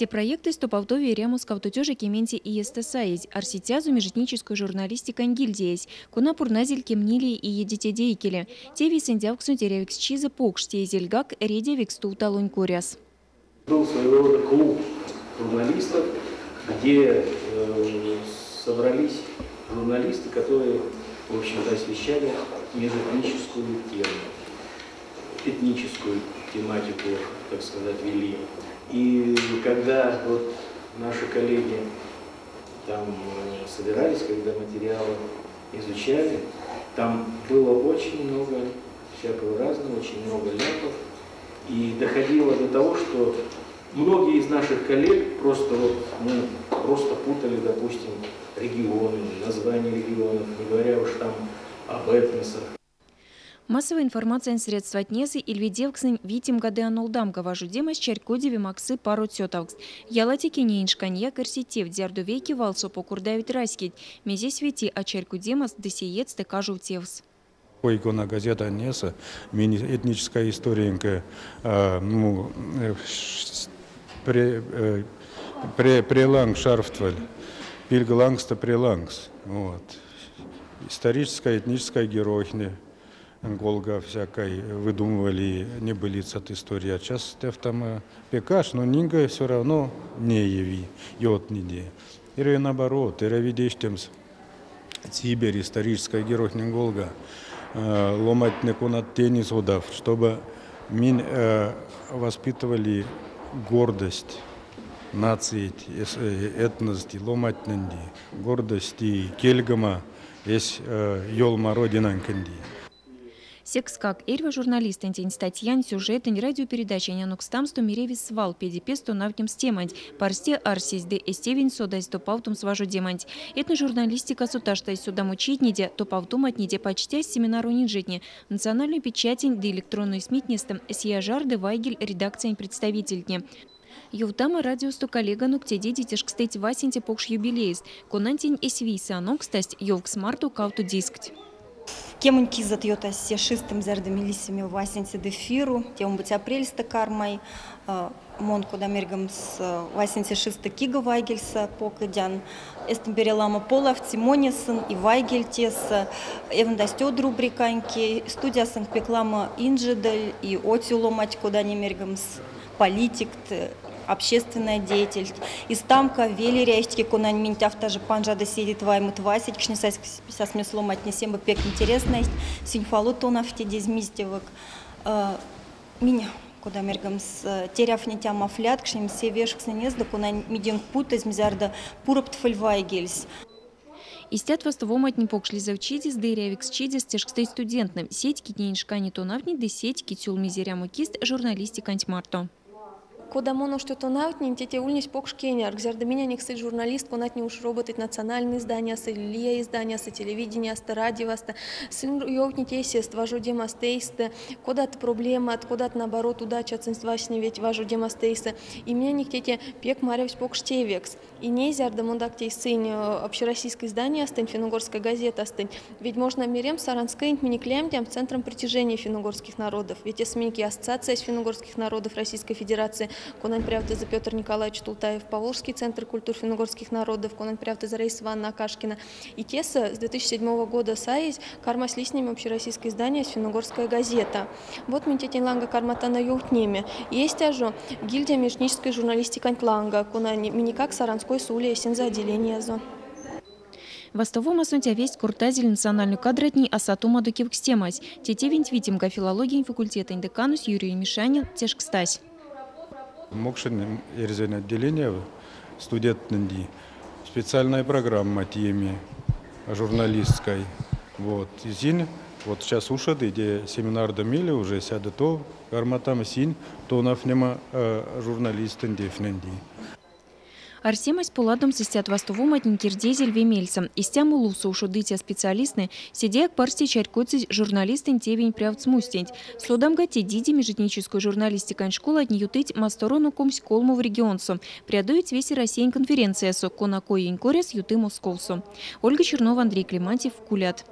Те проектэсь топавтови эрямос 2010 иестэ саезь. Арсицязо межэтнической журналистикань гильдиясь, кона пурназель кемнилее иеде теде икеле. Те вейсэндявксонть эрявиксчизэ покш, теезельгак редявикс тувталонь коряс. Был своего рода клуб журналистов, где собрались журналисты, которые, в общем-то, освещали межэтническую тему, этническую тематику, так сказать, вели. И когда вот наши коллеги там собирались, когда материалы изучали, там было очень много всякого разного, очень много ляпов. И доходило до того, что многие из наших коллег просто путали, допустим, регионы, названия регионов, не говоря уж там об этносах. Массовой информациянь средстватнесэ ильведевкстнэнь витемга ды а нолдамга важодемась, чарькодеви, максы паро цётавкст. Ялатеке неень шканяк эрсить тевть, зярдо вейке валсо покордавить раськеть, мезесь вети ачарькодемас ды сеедьстэ кажов тевс. Кой-кона газетатнесэ этнической историянь, ну, пря лангс шарфтвель, пильге лангсто пря лангс. Вот. Историческая, этническая геройтне, голга всякой выдумывали небылиц от истории. А сейчас там пекаш, но нинга все равно неяви, ёвтниде. Или наоборот, эряви тештемс циберь историческая геройтнень голга, ломантне, конат тень содавт, чтобы минь воспитывали гордость нации, этности, ломантнень, гордость и кельгема, эсь ёлма родинанкенди. Секскак эрьва журналистэнтень статьянь, сюжетэнь, радиопередачань анокстамсто мереви свал педе-пес тонавтнемс теманть, парсте арсезь ды эсь тевень содазь топавтомс важодеманть. Этножурналистикасо таштазь содамочитнеде, топавтоматнеде пачтясть семинаронь инжетне, национальной печатень ды электронной СМИтнестэ Сияжар ды Вайгель редакциянь представительтне. Ёвтама, радиосто коллеганок теде тешкстыть васенце покш юбилеест, конантень эсь вийсэ анокстасть ёвкс марто кавто дискть. Кемень кизэть ютасть се шистэнть, зярдо минь лисинек васенцеде эфирэв, те омбоце апрельстэ кармай, мон кода меремс васенце шистэ киго вайгельсэ покодян. Эстем ламо полавтсь монесэнь и вайгель тесэ, эвндасть од рубриканьки, студиясонть пек ламо инжеть и од ломанть, кода меремс политикть, общественная деятельность. Истямка веле эрясть, конань минь тявтажо панжадо седеть ваймот вастнекшнесазь ломантне сем пек интересность, сынь фало тонавтедезь мистевок. Минь, кода меремс, терявтнетяно мафлят, кшнемс се вешкстнэс, конань миденк путызь, зярдо пуроптфель вайгельс. Истят вастовоматне покш лезэвчидест ды эрявиксчидест тешкстыть студенттнэ. Сеть, кить неень шкане тонавтнить, ды сеть, кить сюлмизь эрямо кист журналистиканть марто. Кода мон оштё тонавтнинь, те ульнесь покш кеняркс, зярдо миненек сыть журналистт, конатне уш роботыть национальной изданиясо, лия изданиясо, телевидениясо, радиосо, сынь ёвтнить эсест важодемаст эйстэ, кодат проблемат, кодат наоборот удачат сынст вастневить важодемаст эйсэ. И миненек те пек марявсь покш тевекс. И ней, зярдо монгак тей сынь общероссийской изданиястонть, финно-угорской газетастонть, ведь можно меремс Саранскоенть минек лемдямс центром притяжения финно-угорских народов. Ведь тесэ минек ассоциация финно-угорских народов Российской Федерации, конань прявтозо Петр Николаевич Тултаев, Поволжский центр культур финно-угорских народов, конань прявтозо Раиса Ивановна Акашкина. И тесэ с 2007 года саезь кармась лиснеме общероссийское издание «Финно-угорская газета». Вот минь тень ланга карматано ёвтнеме. Есть жо гильдия межэтнической журналистиканть ланга, конань минекгак Саранскойсэ ули эсензэ отделениязо. Вастовомасонть а весть кортазель национальной кадратнень асатомадо кевкстемась. Те тевенть витемга филологиянь факультетэнь деканось Юрий Мишанин тешкстась. Мокшонь эрзянь отделение студенттнэнь специальная программа тееме журналистской. Вот. Сынь, вот сейчас ушодыть семинардо мейле уже седе тов карматано сынь тонавтнеме журналистэнь тевтнень. Арсемась поладомс истят вастовоматнень кирдезель ве мельсэ. Истямо лувсо ушодыця специалисттнэ седеяк парсте чарькодьсызь журналистэнь тевень прявт смустенть. Содамга, тедеде межэтнической журналистикань школатне ютыть масторонок 23 регионсо. Прядовить весероссиянь конференциясо, кона коень коряс юты Московсо. Ольга Чернова, Андрей Климантьев, Кулят.